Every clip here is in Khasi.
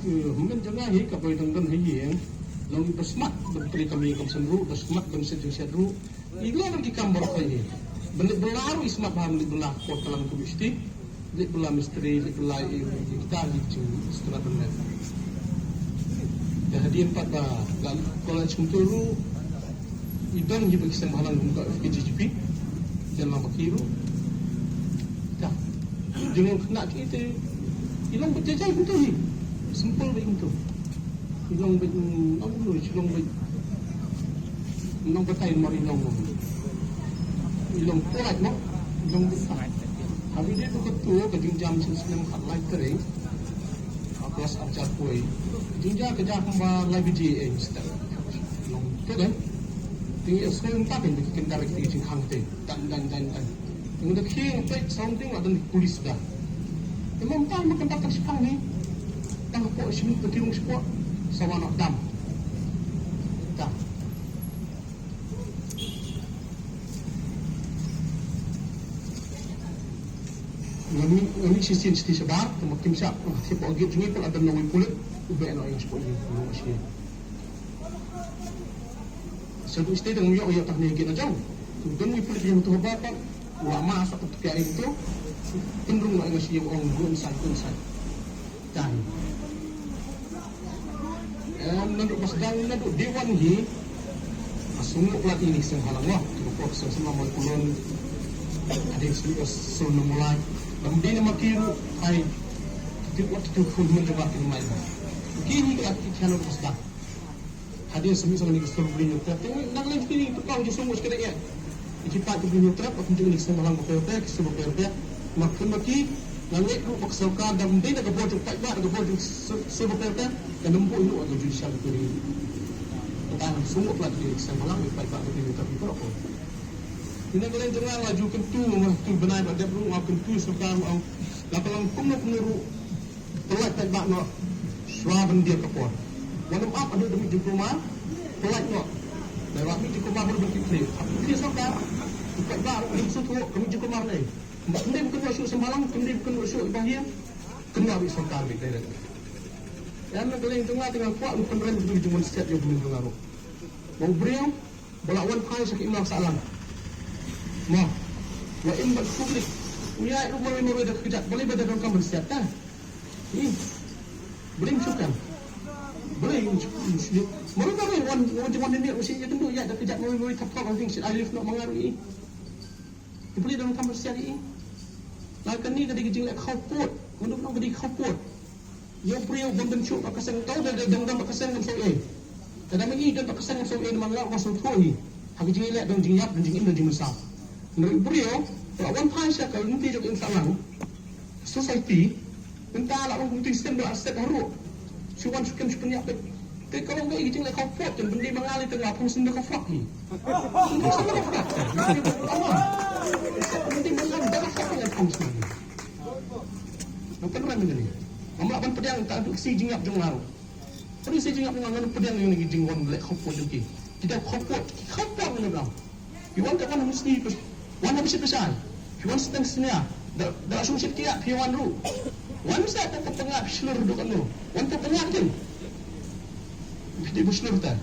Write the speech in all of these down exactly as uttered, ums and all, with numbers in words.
Hynmen jong nga hi ka bai dang don hi ïeng. Long ba smat ban trei kam ïing kam sem ruh, ba smat ban set jingset ruh. I la dang ki kam baroh hi. Ban leit bylla ruh i smat bha ban leit bylla por talang kum i sti. Leit bylla mistri, leit bylla i kita hi jingstad ban leit. Te hadien pat ba la college kumtu ruh. I don hi ba ki seng bhalang kum ka K G G P. Jan lang ba ki ruh. Ka. Jingkynnoh ki te. I long beit jai jai kumtu hi. Simple beit kumtu. I long beit, mm, nang kumtu, i long beit. Nang batai mar i long. I long polite mo. I long beit. Hari de tu ka tu ka jingjam sien snem khat lai trei. Klas arjar poi. Jingjia ka jia kumba lai baje eh, mister. Long tu kan. Tingi skul mynta kan, ki kynta ki jingkhang te. Dan, dan, dan, dan. Ngi da khie ngi peit sound ting, la don police da. Te mynta ma kynta ka shipang ni. Tang hapoh shim ka tirung shapoh. Sawa noh dam. Ta. Nga mih, nga mih shisien shisien shabar, te ma kim shah, nga thied hapoh gate jong ngi, pynlong da uwei u pulit, u beh noh ïa nga shapoh ïing, u long shisien. Sa du shisien dang ïoh ïoh tang ne gate na jong. Te don uwei u pulit ïa nga tu habar pat, u la ma sa tu pia ïa nga tu, pynrung noh ïa nga shisien, u ong go inside, go inside. Done. Em, naduh ba sdang, naduh day one hi. Nga sngew palat ïa kine ki seng bhalang mo. Kiba pop seng seng mo kulon. Hadien sdang ka sur na Mawlai. Bym dei na ma ki ruh, ai. Ki wat ki khun hynmen jong nga ki mai. Ki hi ka ki khana ba sdang. Hadien sa mih sa kane ka sur bri hynñiew trep. Te nang leit kine ki pynpaw jingsngew sha kane ïa. Ki paid ka bri hynñiew trep, ba kumjuh kine ki seng bhalang ba pher pher, ki sur ba pher pher. Namar khlem ma ki, nang leit ruh ba ka sorkar da ym dei na ka bor jong paidbah, na ka bor jong sur, sur ba pher pher, kan ym buh ïa u ka judicial inquiry. Te nang sngew palat kine ki seng bhalang, ki paidbah ka bri hynñiew trep ki paralok. Ïa na ka liang jong nga nga ju kyntu, nga kyntu bnai ba dep ruh, nga kyntu sorkar, nga, la ka long kumno kumno ruh. Pynlait paidbah noh shuwa ban dier ka por. Wat nym ap haduh da mih jingkulmar, pynlait noh. Dei ba mih jingkulmar bad ban kit khlieh. Hap kit khlieh sorkar. U paidbah ruh u sngewthuh ka mih jingkulmar ne. Ba kyndiah kynnoh shuh seng bhalang, kyndiah kynnoh shuh i bahaïing. Kynnoh beit sorkar beit direct. Ïa na ka liang jong nga te nga kwah ban pynrem ka jingwan siat ïa u briew jong nga ruh. Ba u briew ba la wan phai sha ka imlang sahlang. Mo. La im bad public. U ïaid ruh marwei marwei da ka kjat. Balei ba da donkam ban siat ta? Ih. Balei ym shu kam? Balei ym shu, ym shu. Marwei marwei wan, wan jingwan ne ne u shu ïakynduh ïaid da ka kjat marwei marwei, thap thap, hangtei shu ai lift noh ma nga ruh ih. Balei da donkam ban siat ih. La kane ka dei ka jingleh khawpud. Ngan ong ka dei khawpud. Ïa u briew bym don shuh bad ka seng, to da dang don bad ka seng kam sngewthuh. Te da ma ngi don bad ka seng kam sngewthuh, namar nga ka sngewthuh hi. Ha ka jingïaleh don jingïap, don jingim, don jingmynsaw. Hynrei u briew ba la wan phai sha ka lynti jong ka imlang sahlang, society, mynta la wan kumtu stem ba la set haruh. Shu wan shu kem shu pynïap peit. Te ka long kaei ka jingleh khawpud, te ban dei ma nga lei te nga pynshim da ka fok hi. Pynshim da ka fok. Ban dei ma nga da ka fok nga pynshim. Ngan pynrem ïa kane. Ngam lah ban pdiang, ka dei ka shi jingïap jong nga ruh. Ka dei ka shi jingïap jong nga, ngan pdiang ïa kane ka jingwan leh khawpud jong ki. Kita khawpud, ki khawpud ngan ong. Phi wan te wan ha mynsngi, wan ha mynsngi pyrshah. Phi wan sdang snia. Da, da shong shit ki ïa phi wan ruh. Wan sa pop pop nga phi shlur duk anu. Wan pop nga phi. Phi dei ba shlur ta.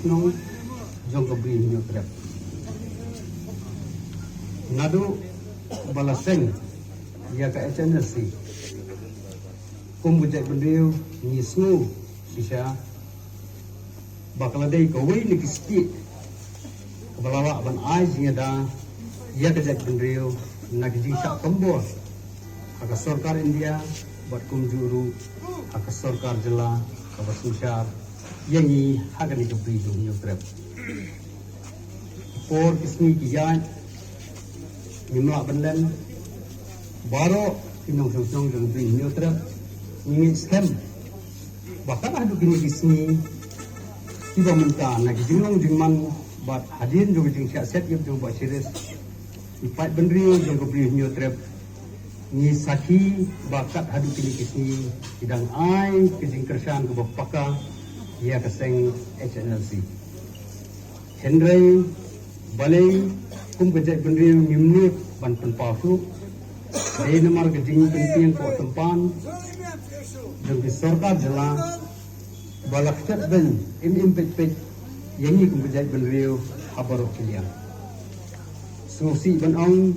Nong jong ka Bri Hynñiewtrep. Naduh ba la seng ïa ka H N S C, kum ka jaitbynriew ngi sngew shisha ba ka la dei kawei na ki stieh kaba la lah ban ai jingïada ïa ka jaitbynriew na ki jingshah tombor ha ka sorkar India bad kumjuh ruh ha ka sorkar jylla kaba synshar ïa ngi ha kane ka Bri Hynñiewtrep. Por ki sngi ki ïaid ngim lah ban len, baroh ki nongshong shnong jong ka Bri Hynñiewtrep ngi ngeit skhem ba kat haduh kine ki sngi kiba mynta na ki jinglong jingman bad hadien jong ka jingshah siat ïap jong Bah Shiris, ki paidbynriew jong ka Bri Hynñiewtrep ngi sakhi ba kat haduh kine ki sngi ki dang ai ka jingkyrshan kaba paka ïa ka seng H N L C. Hynrei balei kum ka jaitbynriew ngim nud ban pynpaw shuh? Dei namar ka jingpyntieng koh tympan jong ki sorkar jylla ba la kjat beiñ im im peit peit ïa ngi kum ka jaitbynriew ha baroh ki liang. Sngewsih ban ong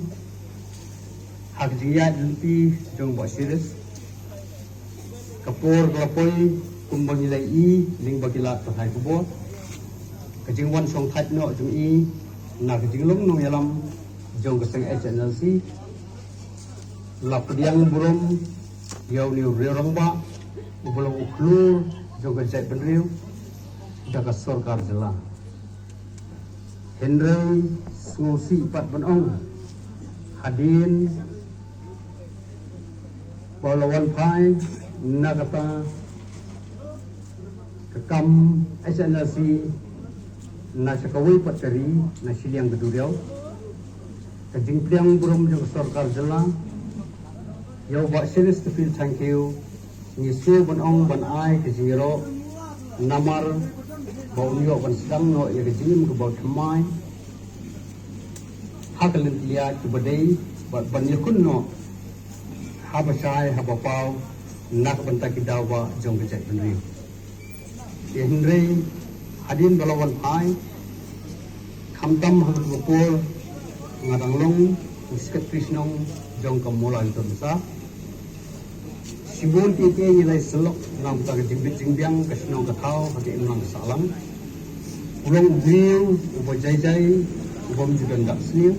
ha ka jingïaid lynti jong Bah Shiris, ka por ka la poi kumba ngi la ïohi lyngba ki lad pathai khubor, ka jingwan shongthait noh jong i na ka jinglong nongïalam jong ka seng H N L C, la pdiang burom ïa une u rangbah uba long u khlur jong ka jaitbynriew da ka sorkar jylla. Hynrei sngewsih pat ban ong hadien ba la wan phai na kata ka kam H N L C na sha kawei pat ka ri na shiliang ka duriaw, ka jingpdiang burom jong ka sorkar jylla ïa u Bah Shiris Topil Thangkhiew ngi sngew ban ong ban ai ka jingïaroh namar ba un ïoh ban sdang noh ïa ka jingim kaba thymmai ha ka lynti ïaid kaba dei bad ban ïakhun noh haba shai haba paw na ka bynta ki daw ba jong ka jaitbynriew. Te hynrei hadien ba la wan phai, khamtam ha katu ka por nga dang long u Secretary Shnong jong ka Mawlai Umtor Mesa. Shibun kiei kiei ngi la ïasyllok na ka bynta ka jingbit jingbiang ka shnong ka thaw ha ka imlang ka sahlang. U long u briew uba jai jai, u bym ju don dak sniew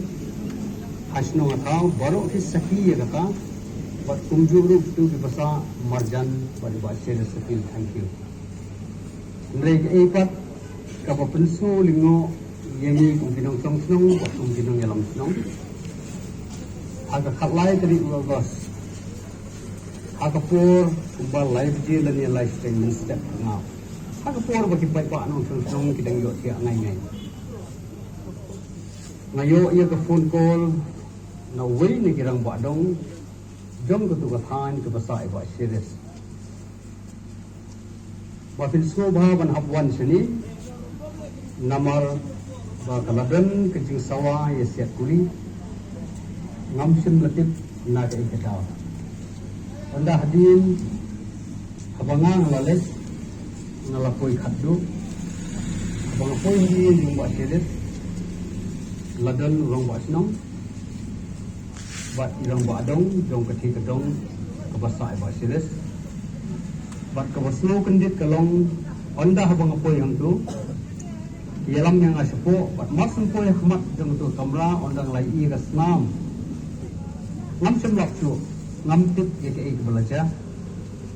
ha shnong ha thaw, baroh ki sakhi ïa kata. Bad kumjuh ruh kitu kiba sah marjan bad i Bah Shiris Topil Thangkhiew. Hynrei kaei pat kaba pynsngew lyngngoh ïa ngi kum ki nongshong shnong bad kum ki nongïalam shnong, ha ka khatlai tarik u August, ha ka por kumba lai baje lane lai shiteng mynstep, nga ha ka por ba ki paidbah nongshong shnong ki dang ïohthiah ngai ngai, nga ïoh ïa ka phone call na uwei na ki rangbah dong jong katu ka thaiñ kaba sah i Bah Shiris ba phin sngewbha ban hap wan shane namar ba ka la don ka jingsawa ïa siat kuli. Ngam shym la tip na kaei ka daw. Ynda hadien haba nga nga la leit, nga la poi khatduh. Haba nga poi hadien jong Bah Shiris, la don u rangbah shnong bad i rangbah dong jong katei ka dong kaba sah i Bah Shiris. Bad kaba sngewkyndit ka long, ynda haba nga poi hangto, ki ïalam ïa nga shapoh, bad mar shu poi ha khmat jong kato ka kamra, ynda nga la ïohi ïa ka snam, ngam shym lap shuh, ngam tip ïa kaei kaba la jia.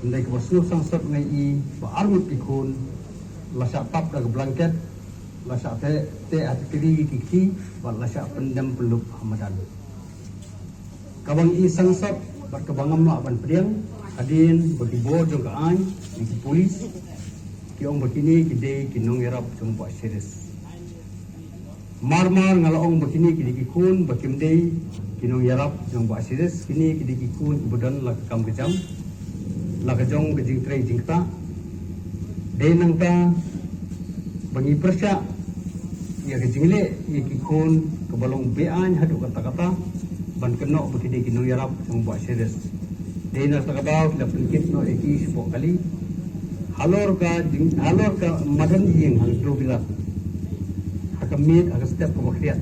Hynrei kaba sngewsangsot nga ïohi ba arngut ki khun la shah tap da ka blanket, la shah teh teh ha ki kri ki kti, bad la shah pyndem pynlup ha madan. Kaba ngi i sangsot bad kaba ngam lah ban pdiang, hadien ba ki bor jong ka aiñ ne ki pulit ki ong ba kine ki dei ki nongïarap jong Bah Shiris. Mar mar nga la ong ba kine ki dei ki khun ba kim dei ki nongïarap jong Bah Shiris, kine ki dei ki khun kiba don la ka kam ka jam, la ka jong ka jingtrei jingktah. Dei nangta ba ngi pyrshah ïa ka jingleh ïa ki khun kaba long be-aiñ haduh katta katta ban kynnoh ba ki dei ki nongïarap jong Bah Shiris. Dei na kata ka daw ki la pynkit noh ïa ki shapoh kali. Halor ka jing, halor ka madan ïing hangto bilat, ha ka miet, ha ka step kaba khriat,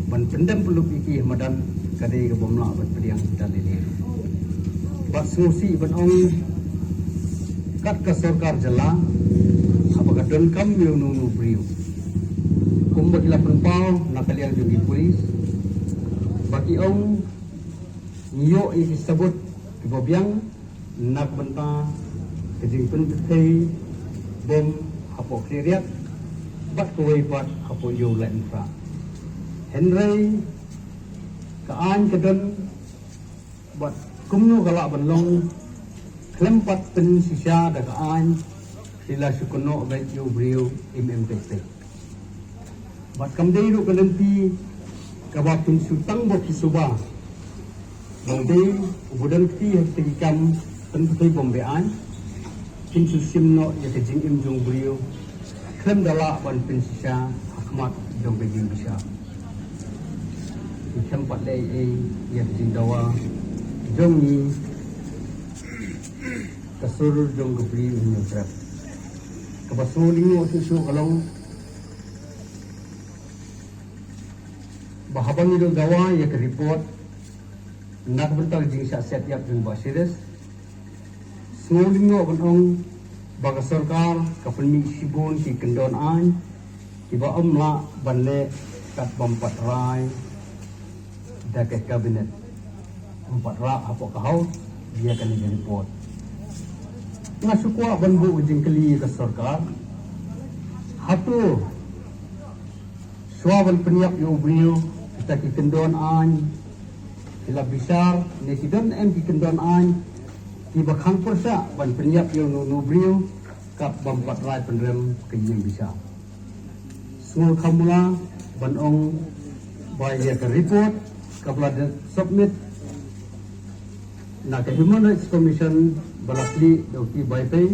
ban pyndem pynlup ïa ki ha madan, ka dei ka bym lah ban pdiang da lei lei. Bad sngewsih ban ong, kat ka sorkar jylla, haba ka donkam ïa uno uno u briew, kumba ki la pynpaw na ka liang jong ki police, ba ki ong, ngi ïoh ïa ki sabut kiba biang na ka bynta ka jingpynpei bom hapoh Khliehriat bad kawei pat hapoh Ïew Laitumkhrah. Hynrei ka aiñ ka don, bad kumno ka lah ban long, khlem pat pynshisha da ka aiñ, ki la shu kynnoh beit ïa u briew im im peit peit. Bad kam dei ruh ka lynti kaba kin shu tang bad ki suba. Ba u dei uba don kti ha kita ki kam pynpei bom be-aiñ, kin shu shim noh ïa ka jingim jong u briew, khlem da lah ban pynshisha ha khmat jong ka ïingbishar. Ngi khlem pat leh ei ei ïa ka jingdawa jong ngi, ka sur jong ka Bri u Hynñiewtrep. Kaba sngewlyngngoh shuh shuh ka long ba haba ngi dang dawa ïa ka report na ka bynta ka jingshah set ïap jong Bah Sires, sngewlyngngoh ban ong ba ka sorkar ka pynmih shibun ki kyndon aiñ kiba ym lah ban leh kat bym pat rai da ka cabinet, ym pat rah hapoh ka House ïa kane ka report. Nga shu kwah ban buh ka jingkylli ïa ka sorkar, hato shuwa ban pynïap ïa u briew, kita ki kyndon aiñ ki la bishar, ne ki don em ki kyndon aiñ kiba khang pyrshah ban pynïap ïa uno uno u briew kat bym pat rai pynrem ka ïingbishar? Sngewkham mula ban ong ba ïa ka report kaba la submit na ka Human Rights Commission ba la plie da u T. Baipei,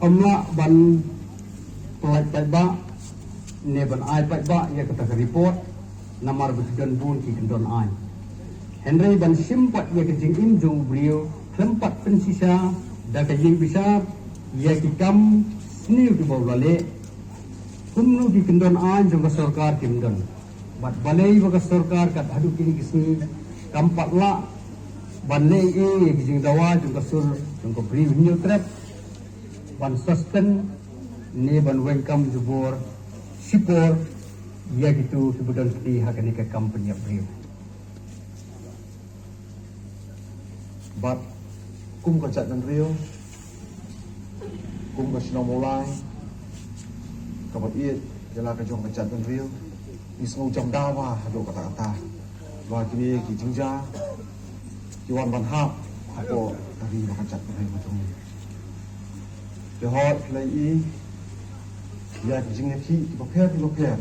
ym lah ban pyllait paidbah ne ban ai paidbah ïa kata ka report, namar ba ki don bun ki kyndon aiñ. Hynrei ban shim pat ïa ka jingim jong u briew khlem pat pynshisha da ka ïingbishar ïa ki kam sniew kiba u la leh, kumno ki kyndon aiñ jong ka sorkar kim don? Bad balei ba ka sorkar kat haduh kine ki sngi kam pat lah ban leh ei ei ïa ki jingdawa jong ka sur jong ka Bri u Hynñiewtrep ban suspend ne ban weng kam jubor shipor ïa kito kiba don kti ha kane ka kam pynïap briew? Bad kum ka jaitbynriew, kum ka shnong Mawlai kaba ïeit ïa la ka jong ka jaitbynriew, ngi sngew jam dawa haduh katta katta ba kine ki jingjia ki wan ban hap hapoh ka ri bad ka jaitbynriew ka jong ngi. Te hooid, phi la ïohi ïa ki jingïakhih kiba pher kiba pher,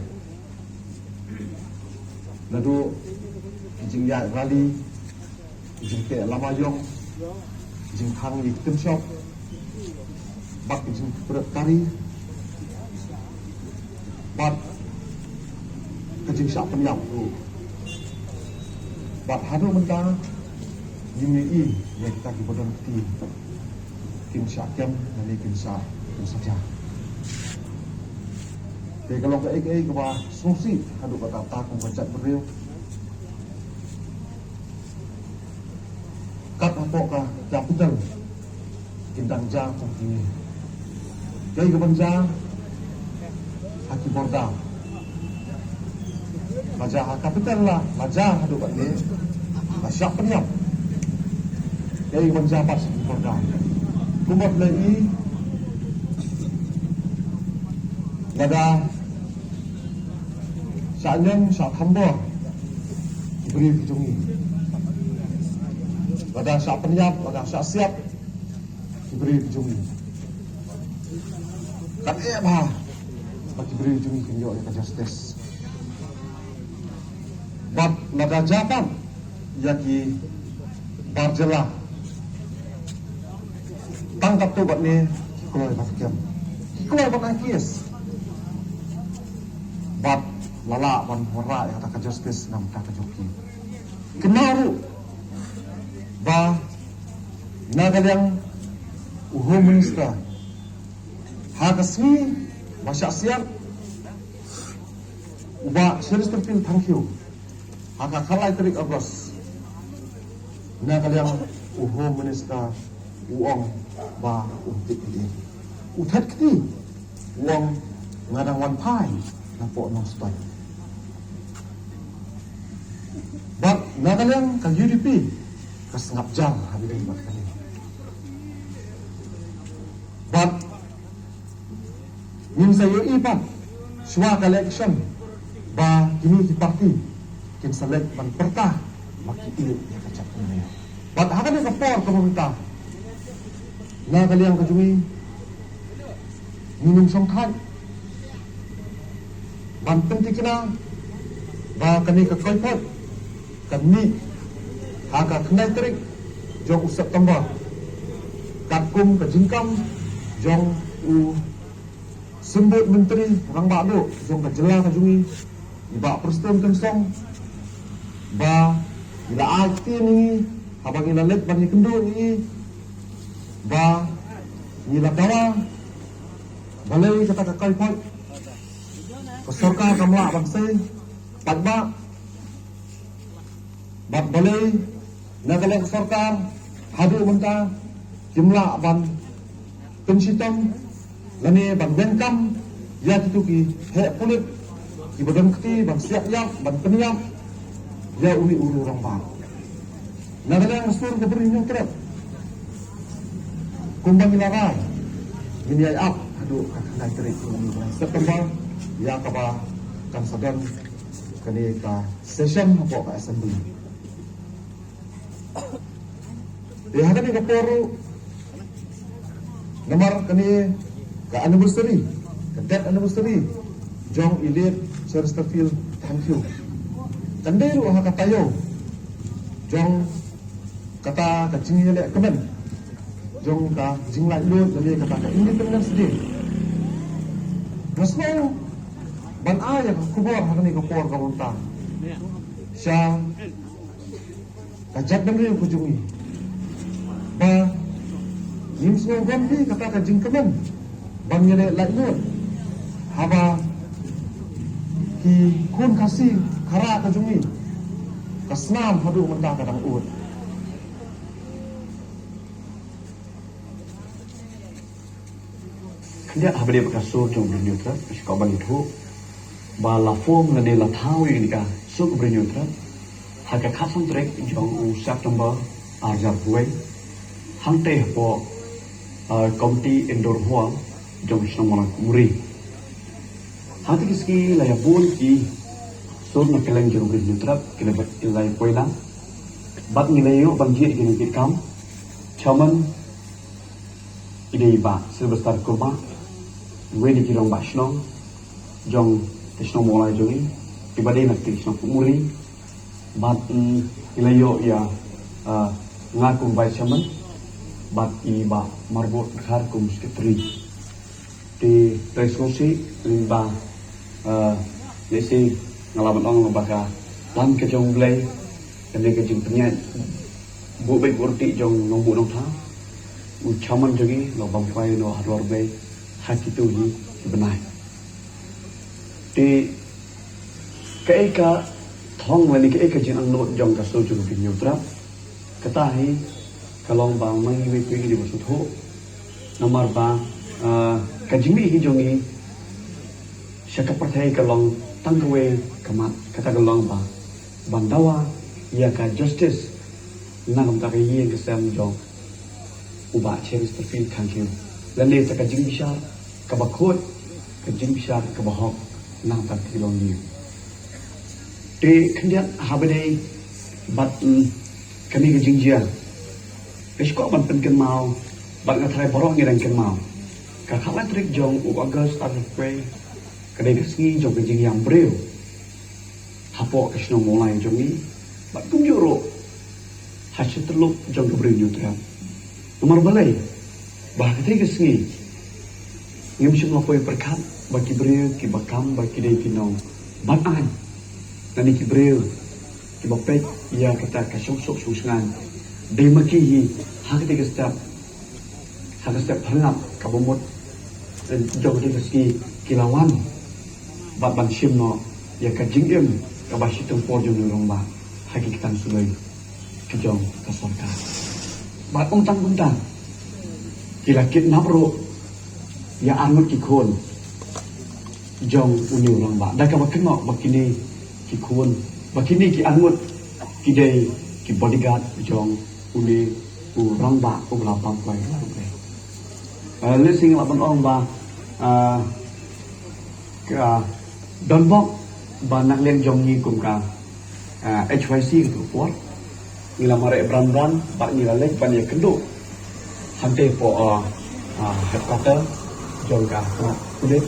naduh ki jingïaid rally, ki jingteh lama ïong, ki jingkhang ïa ki tynshop bad ki jingpyrkhat kari bad ka jingshah pynïap ruh. Bad haduh mynta ngim ïohi ïa kita kiba don kti kin shah kem lane kin shah, kin shah jia. Te ka long kaei kaei kaba sngewsih haduh katta katta kum ka jaitbynriew. Kat hapoh ka capital kin dang jia kum kine. Kaei kaban jia ha ki border, la jia ha capital, la, la jia haduh katne, la shah pynïap. Kaei kaban jia pat ha ki border? Kumba phi la ïohi, lada shah ñion shah thambor ki briew ki jong ngi, lada shah pynïap, lada shah siat ki briew ki jong ngi, kan eh bha ba ki briew ki jong ngi kin ïoh ïa ka justice. Bad lada jia pat ïa ki bar jylla, tang katto katne ki kloi ban kem, ki kloi ban ai case. Bad la lah ban wanrah ïa kata ka justice na ka bynta ka jong ki. Kynmaw ruh ba na ka liang U Home Minister, ha ka sngi ba shah siat, u Bah Chesterfield Thangkhiew, ha ka khatlai tarik August, na ka liang u Home Minister u ong ba um tip ïa u. U thait kti u ong nga dang wan phai napoh Nongstoiñ. Bad na ka liang ka U D P ka sngap jar ha bynta bad kane. Bad ngin sa ïohi pat shuwa ka election ba kine ki party kin sa leit ban pyrta ba ki ïeit ïa ka jaitbynriew. Bad ha kane ka por kaba mynta, na ka liang ka jong ngi, ngin ym shongthait ban pynthikna ba kane ka koit koit kan mih ha ka khyndai tarik jong u September, katkum ka jingkam jong u Symbud Myntri Rangbah Duh jong ka jylla ka jong ngi, i Bah Prestone Tynsong, ba i la ai ktien ïa ngi haba ngi la leit ban ïakynduh ïa i, ba ngi la dawa balei kata ka koit koit ka sorkar kam lah ban sei paidbah, bad balei na ka liang ka sorkar haduh mynta kim lah ban pynshitom lane ban weng kam ïa kito ki heh pulit kiba don kti ban siat ïap, ban pynïap ïa une u rangbah. Na ka liang ka sur ka Bri Hynñiewtrep, kumba ngi la rai, ngin ïai ap haduh ka khyndai tarik jong u bnai September ïa kaba kan sa don kane ka session hapoh ka assembly. Te ha kane ka por ruh, namar kane ka anniversary, ka death anniversary jong i late Chesterfield Thangkhiew, kan dei ruh ha ka taïew jong kata ka jingïalehkmen jong ka jinglaitluid lane kata ka Independence Day. Nga sngew ban ai ïa ka khubor ha kane ka por kaba mynta sha ka jaitbynriew ka jong ngi ba ngim sngew ban phi kata ka jingkmen ban ïaleh laitluid haba ki khun Khasi Khara ka jong ngi ka snam haduh mynta ka dang ud. Khyndiat haba dei bad ka sur jong u Bri Hynñiewtrep, ka shkop ban ïathuh ba la form lane la thaw ïa kane ka sur u Bri Hynñiewtrep ha ka khatsan tarik jong u September arhajar arphew wei, hangtei hapoh, uh, Community Indoor Hall jong ka shnong Mawlai Pukmuri. Hangtei ki sngi la ïa bun ki sur na kylleng jong u Bri Hynñiewtrep ki la, ki la ïa poi lang. Bad ngi la ïoh ban jied ïa kine ki kam. Chairman i dei i Bah Sylvester Kurbah, iwei na ki rangbah shnong jong ka shnong Mawlai jong ngi, iba dei na ka shnong Pukmuri, bad, mm, i la ïoh ïa, ah, nga kum vice chairman, bad i Bah Marbud Dkhar kum secretary. Te, te sngewsih lyngba, eh, lehse nga lah ban ong lyngba ka plan ka jong U Blei, kane ka jingpynïaid buh beit buh ryntih jong nongbuh nongthaw, u chairman jong ngi u la bam kwai noh halor U Blei ha kito hi ki bnai. Te kaei ka thong lane kaei ka jingangnud jong ka sur jong u Bri Hynñiewtrep? Kata hi ka long ba ma ngi iwei pa iwei ki dei ban sngewthuh. Namar ba, ah, ka jingmih hi jong ngi sha ka pyrthei ka long tang kawei ka mat, kata ka long ba ban dawa ïa ka justice na ka bynta ka ïing ka sem jong u Bah Chesterfield Thangkhiew, lane sa ka jingbishar kaba khuid, ka jingbishar kaba hok na ka bynta ka ïing. Te khyndiat haba dei bad, mm, kane ka jingjia, nga sngewkwah ban pynkynmaw bad nga tharai baroh ngi dang kynmaw, ka khatlai tarik jong u August arphew wei ka dei ka sngi jong ka jingïam briew hapoh ka shnong Mawlai jong ngi, bad kumjuh ruh ha shityllup jong ka Bri Hynñiewtrep. Namar balei? Ba ha katei ka sngi ngim shym la poi pyrkhat ba ki briew kiba kam ba ki dei ki nongban aiñ, lane ki briew kiba peit ïa kata ka shongsuk shongsngain, dei ma ki hi ha katei ka step, Ka step phyrngat kaba mut jong ka sngi ki la wan bad ban shim noh ïa ka jingim kaba shitom por jong u rangbah ha ki ktang suloi ki jong ka sorkar. Bad ym tang kumta, ki la kidnap ruh ïa arngut ki khun jong une u rangbah da kaba kynnoh ba kine ki khun, ba kine ki arngut ki dei ki bodyguard jong une u rangbah uba la bam kloi. Lehse nga lah ban ong ba ka don bok ba na liang jong ngi kum ka H Y C ka tu por ngi la mareh bran bran bad ngi la leit ban ïakynduh hangtei hapoh headquarter jong ka pulit.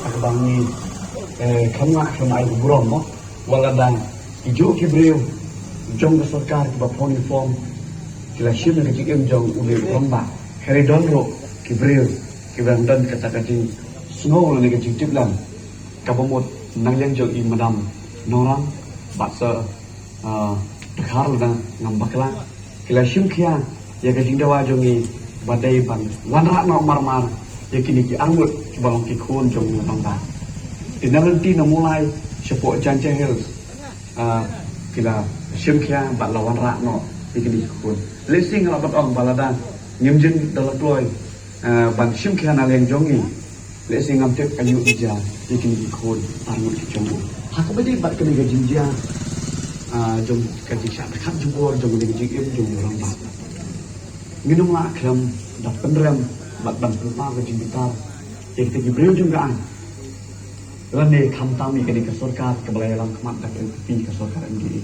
Kaba ngi kham ngah kham ai burom mo, wat la dang ki juh ki briew jong ka sorkar kiba pynform ki la shim ka jingim jong une u rangbah. Hynrei don ruh ki briew kiba dang don kata ka jingsngew lane ka jingtip lang kaba mut na liang jong i Madam Nongrang bad Sir Dkhar, lada ngam bakla, ki la shim khia ïa ka jingdawa jong ngi ba dei ban wanrah noh marmar ïa kine ki arngut kiba long ki khun jong u rangbah. Te na lynti na Mawlai shapoh Jaintia Hills ki la shim khia bad la wanrah noh ïa kine ki khun. Lehse nga lah ban ong ba lada ngim jin da la kloi ban shim khia na liang jong ngi, lehse ngam tip aïu i jia ïa kine ki khun arngut ki jong u. Ha kaba ïadei bad kane ka jingjia jong ka jingshah dkhot jubor jong kane ka jingim jong u rangbah, ngin ym lah khlem da pynrem bad ban pynpaw ka jingbitar ïa kita ki briew jong ka aiñ lane khamtam ïa kane ka sorkar kaba la ïalam khmat da ka N P P, ka sorkar M D A.